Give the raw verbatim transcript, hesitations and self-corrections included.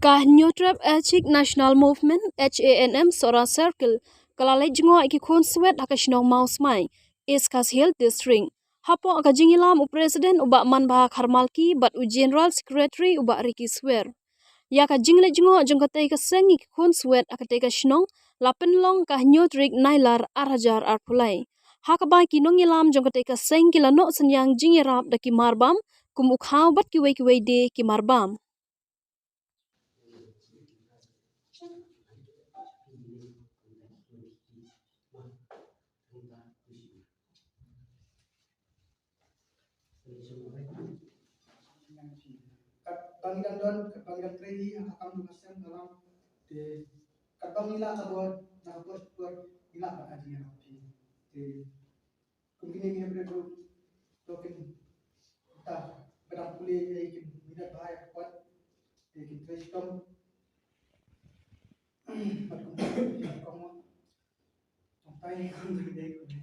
Ka Hynñiewtrep Achik National Movement, H A N M, Sohra Circle, ka la leit jngoh ïa ki khun swet ha ka shnong Mawsmai, East Khasi Hills District. Hapoh ka jingïalam u President u Bah Manbha Kharmalki bad u General Secretary u Bah Ricky Swer. Ïa ka jingleit jngoh jong katei ka seng ïa ki khun swet ha katei ka shnong la pynlong ka hynñiew tarik Nailar ar hajar arphew lai. Ha kaba ki nongïalam jong katei ka seng ki la noh synñiang jingïarap da ki marbam, kum u khaw bad kiwei kiwei de ki marbam. Katba ngi dang don, katba ngi dang trei ha ka kam jong ka seng, ka lam te, katba ngi lah ka bor, na ka bor, bor, ngi lah ka jingïarap. Te kum kine ki hynriew ruh, to kin, ta, ba dang pule, eh, kin minot bha ïa ka kot, te kin trei shitom. Bad kum, kum, kum, kum,